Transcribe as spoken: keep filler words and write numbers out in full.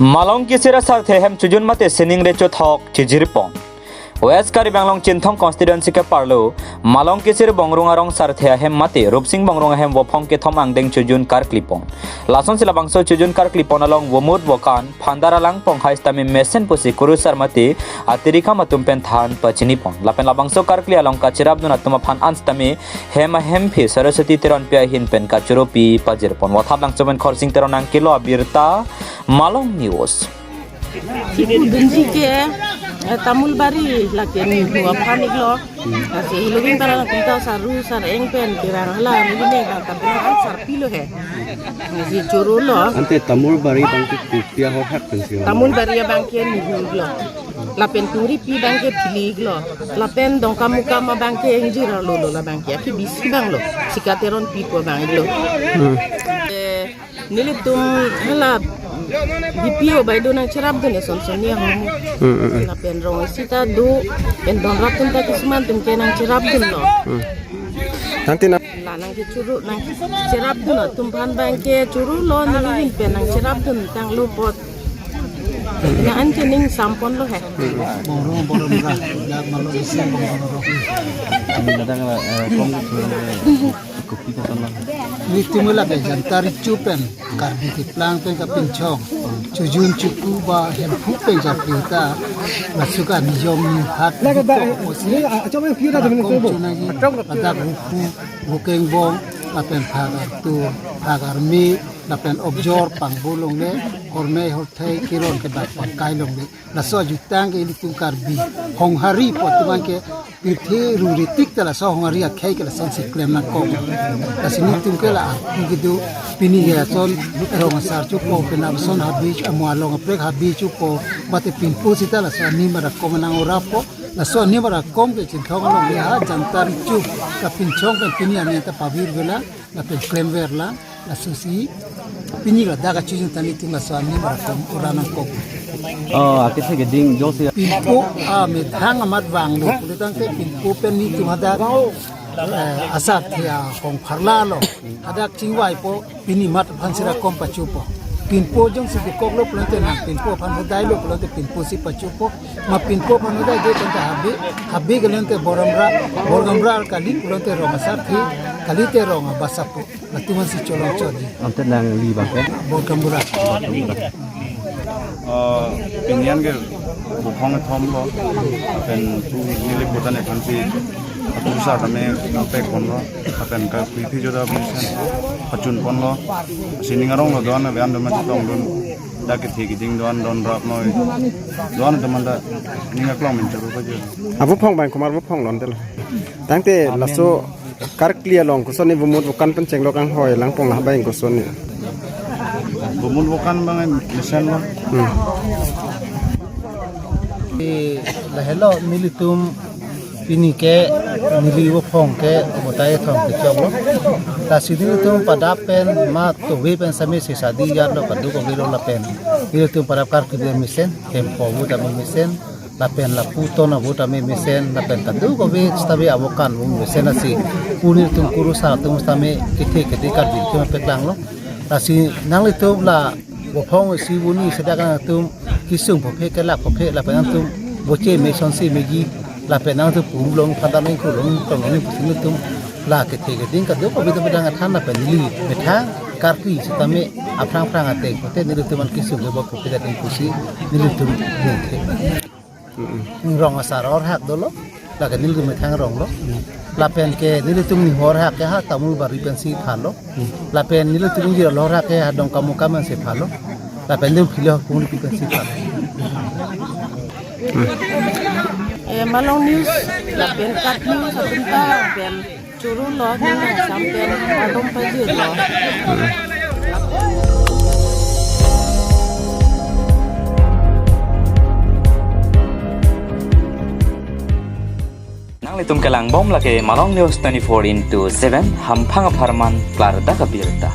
Malong Kesir asarthe ahem chojun mate sining recho thok chijirpon. West Karbi Anglong Chinthong constituency ke parlo, Malong Kesir Bongrung arong sarthe ahem mate Rupsing Bongrung ahem vophong kethom angdeng chojun karklipon. Lasonsi labangso chojun karklipon along vomut vokan, phandar alang ponghai sitame mesen pusi kurusar mate atiri kam atum pen than pachinipon. Lapen labangso karkli along kachirapdun atum aphan an sitame hem ahemphi Saraswati Teronpi ahin pen kachoropi pajirpon. Vothatlangso pen Khorsing Teron nangkelo abirta, Malong News. Dunji ke, eh, Tamulbari lake nihu aphan iklo. Lasi hiloving tara lakum ta saru sareng pen kirang hala nilime kang tapi kan sarpilo he. Lasi chorolo. Ante Tamulbari abang ke kopi ahorhak pensi. Tamulbari abang ke nihu iklo. Lapen Turipi abang ke phili iklo. Lapen Dongkamukam abang ke ingjir lolo labang ke. Akhi bisi abang lo. Sika Teronpi pu abang iklo. Hmm. Eh, nelitum hala B P O bai do nangcherapdun eson son ni ahormu. Hmm, hmm, hmm. Lapen rong isi ta do, pen donrap atum ta kisuman atum ke nangcherapdunlo. Hmm. Nanti na- La nangkechoro, nangcherapdun atum aphan abang ke chorolo neli ahin pen nangcherapdun tanglo apot. Na an ke ning samponlo he. Boro, boro mura, ya malo isi boro. Kami datang, eh, kom ke, eh, kopi kata lah. Nelitum lake Jantar Recho pen Karbi keplang pen kapinchong. Chojun choku ba Hemphu pen japli ta. Laso ka nijom nihat. Lake ba, osi. Ini, ah, coba yang piu dah, Kom teman-teman. Chunagi, ladak Hemphu, Bukeng Bong, lapen Phagar Tu, Phagar Mi, lapen Objor, Pangbo longle, Hormei Horthei, Kiron ke dak Pangkai longle. Laso ajutang ke ilitum Karbi Honghari pu atum abang ke pirthe ruritik ta laso Honghari akhei ke lasonsi klem nangkok. Lasi nelitum ke la arpu kedo pini ke ason rong asar chopo, penap ason habei, amo along aprek habei chopo, mate pinpo sita laso anim arakom nang-orappo, laso anim arakom ke Chinthong along ya Jantar Recho kapinchong pen pini aning ta pavir vela, lapen klemver la, lasosi pini ladak kachojun ta nelitum laso anim arakom ora nangkok. Oh, akethe keding jongsi. Pinpo amethang amat vanglo, pulotangte pinpo pen nelitum hadak, eh, asarthe ahong pharlalo. Hadak chingvaipo, pini mat aphan si rakom pachopo. Pinpo jongsi dokoklo pulote nang pinpo aphan hodailo pulote pinpo si pachopo. Ma pinpo aphan hodaide tangte habei, habei ke pulote Borgamra, Borgamra kali pulote rong asarthe, kalite rong abasapo. Latum ansi cholong chodi. Ante nangli abang ke? Borgamra. Eh, pini an ke vophong kethom lo, lapen tu neli putan aphansi, atur sa tame kape ponlo, lapen ka pipi joda mesen pachunponlo, sining arong lo doan, abe an doan ma chetongdun, dak kethe keding doan, donrap noi, doan teman ta, ning aklong min choro pajo. Avophong abang komat vophong lo ante lo. Tangte laso karkli along kosonsi vomut vokan pen chenglok anghoi langpon la abang kosonsi. Vomut vokan abang mesen lo. Hmm. Di lahelo nelitum pini ke neli vophong ke botai thong kechoklo. Lasi nelitum padap pen ma tove pen sami si sadi yar lo kadokave lo lapen. Nelitum padap karkli mesen, hemphu avo tame mesen. Lapen lapu ton avo tame mesen, lapen kadokave sitame avokan avo mesen lasi. Pu nelitum kurusar atum sitame kethe keding Karbi atum peklanglo. Lasi nanglitum la vophong isi vo ni seta nangtum kesung phophe kelak phophe lapen nangtum voche me sonsi meji lapen nangtum pum long phandar ningkhu long tong long pusi nelitum la kethe keding kadokave atum pedang athan lapen neli methang karkli sitame aphrang phrang ateng pote nelitum an kesung ke bo phophe keding pusi nelitum ningthe. Mm-mm. Rong asar ahorhak dolo, lake nelitum methang rong lo. Lapen ke nelitum nihu ahorhak ke ha Tamulbari pensi phalo. Lapen nelitum ingjir ahorhak ke ha Dongkamukam pensi phalo. Lapen nelitum phili ahorkung ripi pensi phalo. Eh, Malong News, lapen KAT News, atum ta, lapen choro lo, nang sampen adom pajir lo. Nanglitum kelangbom lake Malong News twenty-four into seven, hamphang apharman klardak abirta.